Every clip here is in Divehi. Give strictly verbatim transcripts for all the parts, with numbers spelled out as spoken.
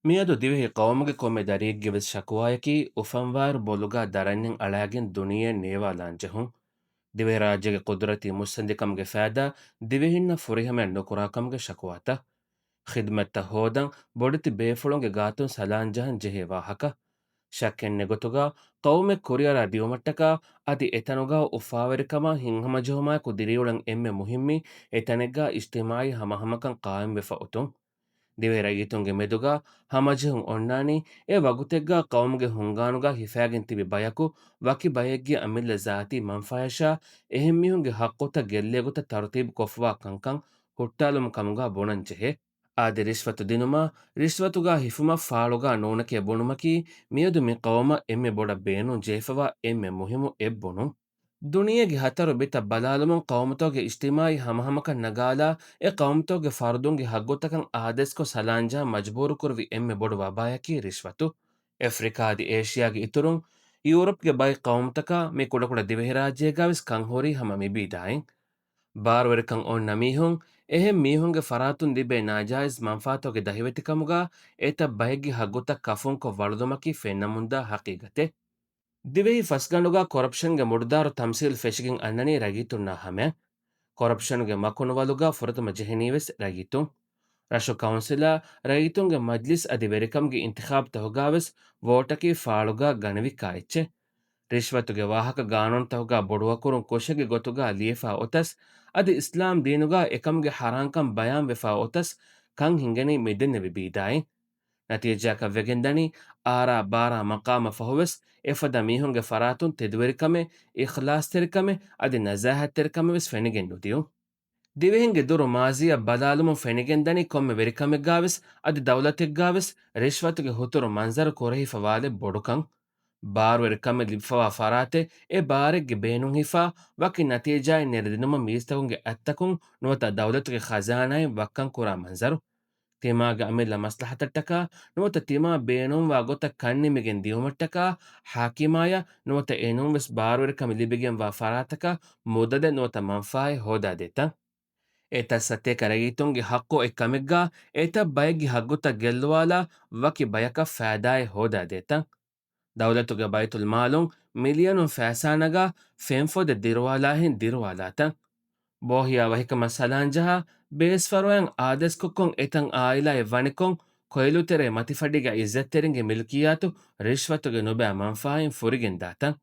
މިއަދު ދިވެހި ޤައުމުގެ ކޮންމެ ދަރިއެއްގެ ވެސް ޝަކުވާޔަކީ އުފަންވާއިރު ބޮލުގާ ދަރަންޏެއް އަޅާގެން ދުނިޔެއަށް ނޭވާލާން ޖެހުން. ދިވެހިރާއްޖޭގެ ޤުދުރަތީ މުއްސަނދިކަމުގެ ފައިދާ ދިވެހިންނަށް ފުރިހަމަޔަށް ނުކުރާކަމުގެ ޝަކުވާތައް. ޚިދްމަތްތައް ހޯދަން ބޮޑެތި ބޭފުޅުންގެ ގާތުން ސަލާން ޖަހަން ޖެހޭ ވާހަކަ. ޝައްކެއް ނެތް ގޮތުގަ ޤައުމެއް ކުރިއަރާ ދިއުމަށްޓަކާ އަދި އެތަނުގަ އުފާވެރިކަމާ ހިތްހަމަޖެހުމާއެކު ދިރިއުޅެން އެންމެ މުހިއްމީ އެތަނެއްގަ އިޖްތިމާޢީ ހަމަހަމަކަން ޤާއިމްވެފަ އޮތުން. ދިވެހި ރައްޔިތުންގެ މެދުގަ ހަމަޖެހުން އޮންނާނީ އެ ވަގުތެއްގަ ޤައުމުގެ ހުންގާނުގަ ހިފާގެން ތިބި ބަޔަކު ވަކި ބައެއްގެ އަމިއްލަ ޒާތީ މަންފާޔަށާ އެހެން މީހުންގެ ޙައްޤުތައް ގެއްލޭގޮތަށް ތަރުތީބު ކޮށްފަވާ ކަންކަން ހުއްޓާލުމުން ކަމުގަ ބުނަން ޖެހޭ. އަދި ރިޝްވަތު ދިނުމާ، ރިޝްވަތުގަ ހިފުމަށް ފާޅުގަ ނޫނެކޭ ބުނުމަކީ މިއަދު މި ޤައުމަށް އެންމެ ބޮޑަށް ބޭނުން ޖެހިފަވާ އެންމެ މުހިއްމު އެއްބުނުން. ދުނިޔޭގެ ހަތަރު ބިތަށް ބަލާލުމުން ޤައުމުތަކުގެ އިޖްތިމާޢީ ހަމަހަމަކަން ނަގާލާ، އެ ޤައުމުތަކުގެ ފަރުދުންގެ ޙައްޤުތަކަށް އާދޭސްކޮށް ސަލާން ޖަހަން މަޖުބޫރުކުރުވި އެންމެ ބޮޑު ވަބާޔަކީ ރިޝްވަތު. އެފްރިކާ އަދި އޭޝިޔާގެ އިތުރުން، ޔޫރަޕްގެ ބައެއް ޤައުމުތަކާ މި ކުޑަކުޑަ ދިވެހިރާއްޖޭގަ ވެސް ކަން ހުރީ ހަމަ މި ބީދާއިން. ބާރުވެރިކަން އޮންނަ މީހުން، އެހެން މީހުންގެ ފަރާތުން ލިބޭ ނާޖާއިޒް މަންފާތުގެ ދަހިވެތިކަމުގަ އެތައް ބައެއްގެ ޙައްޤުތައް ކަފުންކޮށް ވަޅުލުމަކީ ފެންނަމުންދާ ޙަޤީޤަތެއް. ދިވެހި ފަސްގަނޑުގަ ކޮރަޕްޝަންގެ މުޑުދާރު ތަމްސީލް ފެށިގެން އަންނަނީ ރައްޔިތުންނާ ހަމަޔަށް. ކޮރަޕްޝަނުގެ މަކުނުވަލުގަ ފުރަތަމަ ޖެހެނީވެސް ރައްޔިތުން. ރަށު ކައުންސިލާ ރައްޔިތުންގެ މަޖްލިސް އަދި ވެރިކަމުގެ އިންތިޚާބުތަހުގަ ވެސް ވޯޓަކީ ފާޅުގަ ގަނެވި ކާއެއްޗެއް. ރިޝްވަތުގެ ވާހަކަ ގާނޫނުތަހުގަ ބޮޑުވަކުރުން ކުށެއްގެ ގޮތުގަ ލިޔެފަ އޮތަސް، އަދި އިސްލާމް ދީނުގަ އެކަމުގެ ޙަރާންކަން ބަޔާންވެފަ އޮތަސް، ކަން ހިނގެނީ މިދެންނެވި ބީދާއިން. ނަތީޖާއަކަށް ވެގެންދަނީ، އާރާ ބާރާ މަޤާމަށް ފަހުވެސް އެފަދަ މީހުންގެ ފަރާތުން ތެދުވެރިކަމެއް، އިޚްލާޞްތެރިކަމެއް އަދި ނަޒާހަތްތެރިކަމެއް ވެސް ފެނިގެން ނުދިޔުން. ދިވެހިންގެ ދުރު މާޒީއަށް ބަލާލުމުން ފެނިގެންދަނީ ކޮންމެ ވެރިކަމެއްގަވެސް އަދި ދައުލަތެއްގަވެސް ރިޝްވަތުގެ ހުތުރު މަންޒަރު ކުރެހިފަވާލެއް ބޮޑުކަން. ބާރުވެރިކަމެއް ލިބިފަވާ ފަރާތެއް އެ ބާރެއްގެ ބޭނުން ހިފާ، ވަކި ނަތީޖާއެއް ނެރެދިނުމަށް މީސްތަކުންގެ އަތްތަކުން ނުވަތަ ދައުލަތުގެ ޚަޒާނާއިން ވައްކަން ކުރާ މަންޒަރު. ތިމާގެ އަމިއްލަ މަސްލަހަތަށްޓަކާ ނުވަތަ ތިމާ ބޭނުންވާ ގޮތަށް ކަންނިމިގެން ދިއުމަށްޓަކާ ޙާކިމާޔަށް ނުވަތަ އެނޫންވެސް ބާރުވެރިކަމެއް ލިބިގެންވާ ފަރާތަކަށް މުދަލެއް ނުވަތަ މަންފާއެއް ހޯދާދޭތަން. އެތައް ސަތޭކަ ރައްޔިތުންގެ ޙައްޤު އޮތް ކަމެއްގާ އެތައް ބައެއްގެ ޙައްޤުތައް ގެއްލުވާލާ ވަކި ބަޔަކަށް ފައިދާއެއް ހޯދާދޭތަން. ދައުލަތުގެ ބައިތުލްމާލުން މިލިޔަނުން ފައިސާ ނަގާ ފެންފޮދެއް ދިރުވާލާހެން ދިރުވާލާތަން. ބޯހިޔާ ވަހިކަމަށް ސަލާންޖަހާ ބޭސްފަރުވައިން އާދޭސްކޮށްކޮށް އެތަން އާއިލާއެއް ވަނިކޮށް، ކޮއިލުތެރޭ މަތިފަޑީގަ އިއްޒަތްތެރިންގެ މިލްކިއްޔާތު ރިޝްވަތުގެ ނުބައި މަންފާއިން ފުރިގެންދާތަން.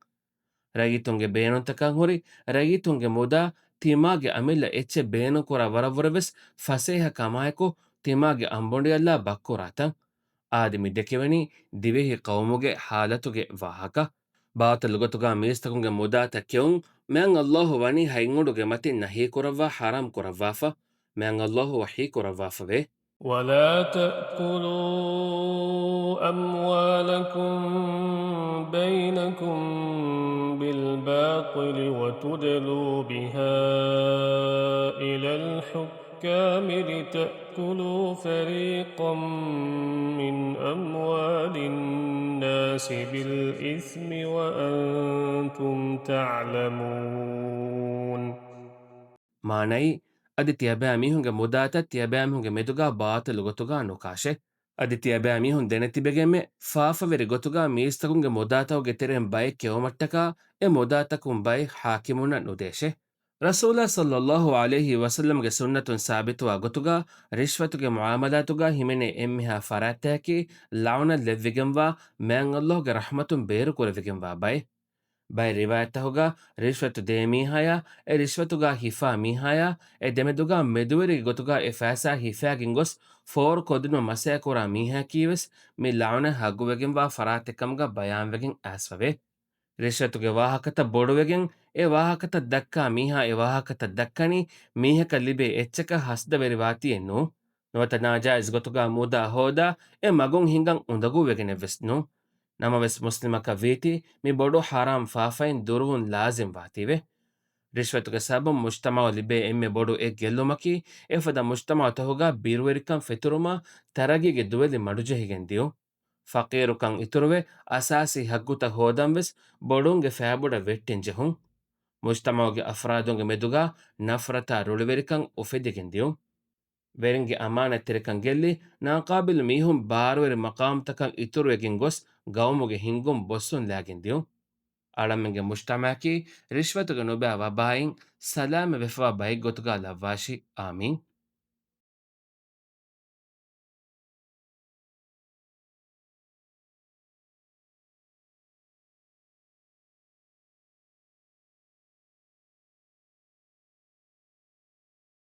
ރައްޔިތުންގެ ބޭނުންތަކަށް ހުރި ރައްޔިތުންގެ މުދާ ތިމާގެ އަމިއްލަ އެއްޗެއް ބޭނުންކުރާ ވަރަށްވުރެ ވެސް ފަސޭހަ ކަމާއެކު ތިމާގެ އަނބޮނޑިއަށްލާ ބައްކުރާތަން. އާދެ، މި ދެކެވެނީ ދިވެހި ޤައުމުގެ ޙާލަތުގެ ވާހަކަ. ބާޠިލު ގޮތުގަ މީސްތަކުންގެ މުދާތައް ކެއުން، މާތް ﷲ ވަނީ ހަތްއުޑުގެ މަތިންނަށް ހީކުރައްވާ ޙަރާމް ކުރައްވާފަ. މާތް ﷲ ވަޙީ ކުރައްވާފަވޭ. ولا تأكلوا أموالكم بينكم بالباطل وتدلوا بها إلى الحكام لتأكلوا فريقا من أموال الناس بالإثم وأنتم تعلمون. މާނައީ، އަދި ތިޔަބައިމީހުންގެ މުދާތައް ތިޔަބައިމީހުންގެ މެދުގަ ބާޠިލު ގޮތުގަ ނުކާށޭ. އަދި ތިޔަބައިމީހުން ދެނެތިބެގެންމެ ފާފަވެރި ގޮތުގަ މީސްތަކުންގެ މުދާތަކުގެ ތެރެއިން ބައެއް ކެއުމަށްޓަކާ އެ މުދާތަކުން ބައެއް ޙާކިމުންނަށް ނުދޭށޭ. ރަސޫލާ ޞައްލައްލާހު ޢަލައިހި ވަސައްލަމްގެ ސުންނަތުން ސާބިތުވާ ގޮތުގަ ރިޝްވަތުގެ މުޢާމަލާތުގަ ހިމެނޭ އެންމެހާ ފަރާތްތަކަކީ ލަޢުނަތް ލެއްވިގެންވާ، މާތް ﷲ ގެ ރަޙްމަތުން ބޭރުކުރެވިގެންވާ ބައެއް. ބައެއް ރިވާޔަތްތަކުގަ ރިޝްވަތު ދޭ މީހާޔާ، އެ ރިޝްވަތުގަ ހިފާ މީހާޔާ، އެ ދެމެދުގަ މެދުވެރިގެ ގޮތުގަ އެ ފައިސާ ހިފާގެން ގޮސް ފޯރު ކޮށްދިނުމަށް މަސައްކަތް ކުރާ މީހާޔަކީވެސް މި ލަޢުނަތް ޙައްޤުވެގެންވާ ފަރާތެއް ކަމުގަ ބަޔާންވެގެން އައިސްފަވޭ. ރިޝްވަތުގެ ވާހަކަތައް ބޮޑުވެގެން، އެ ވާހަކަތައް ދައްކާ މީހާ އެ ވާހަކަތައް ދައްކަނީ މީހަކަށް ލިބޭ އެއްޗަކަށް ހަސަދަވެރިވާތީއެއް ނޫން. ނުވަތަ ނާޖާއިޒް ގޮތުގަ މުދާ ހޯދާ އެ މަގުން ހިނގަން އުނދަގޫވެގެނެއްވެސް ނޫން. ނަމަވެސް މުސްލިމަކަށް ވީތީ މި ބޮޑު ޙަރާމް ފާފައިން ދުރުވުން ލާޒިމް ވާތީވެ. ރިޝްވަތުގެ ސަބަބުން މުޖްތަމަޢު ލިބޭ އެންމެ ބޮޑު އެއް ގެއްލުމަކީ، އެފަދަ މުޖްތަމަޢުތަކުގަ ބިރުވެރިކަން ފެތުރުމާ ތަރައްގީގެ ދުވެލި މަޑުޖެހިގެން ދިޔުން. ފަޤީރުކަން އިތުރުވެ، އަސާސީ ޙައްޤުތައް ހޯދަން ވެސް ބޮޑުންގެ ފައިބޮޑަށް ވެއްޓެން ޖެހުން. މުޖްތަމަޢުގެ އަފްރާދުންގެ މެދުގަ ނަފްރަތާ ރުޅިވެރިކަން އުފެދިގެން ދިޔުން. ވެރިންގެ އަމާނަތްތެރިކަން ގެއްލި، ނާޤާބިލު މީހުން ބާރުވެރި މަޤާމުތަކަށް އިތުރުވެގެން ގޮސް، ގައުމުގެ ހިންގުން ބޮއްސުން ލައިގެން ދިޔުން. އަޅަމެންގެ މުޖްތަމަޢަކީ ރިޝްވަތުގެ ނުބައި ވަބާއިން ސަލާމަތް ވެފަވާ ބައެއްގޮތުގަ ލައްވާށި. އާމީން.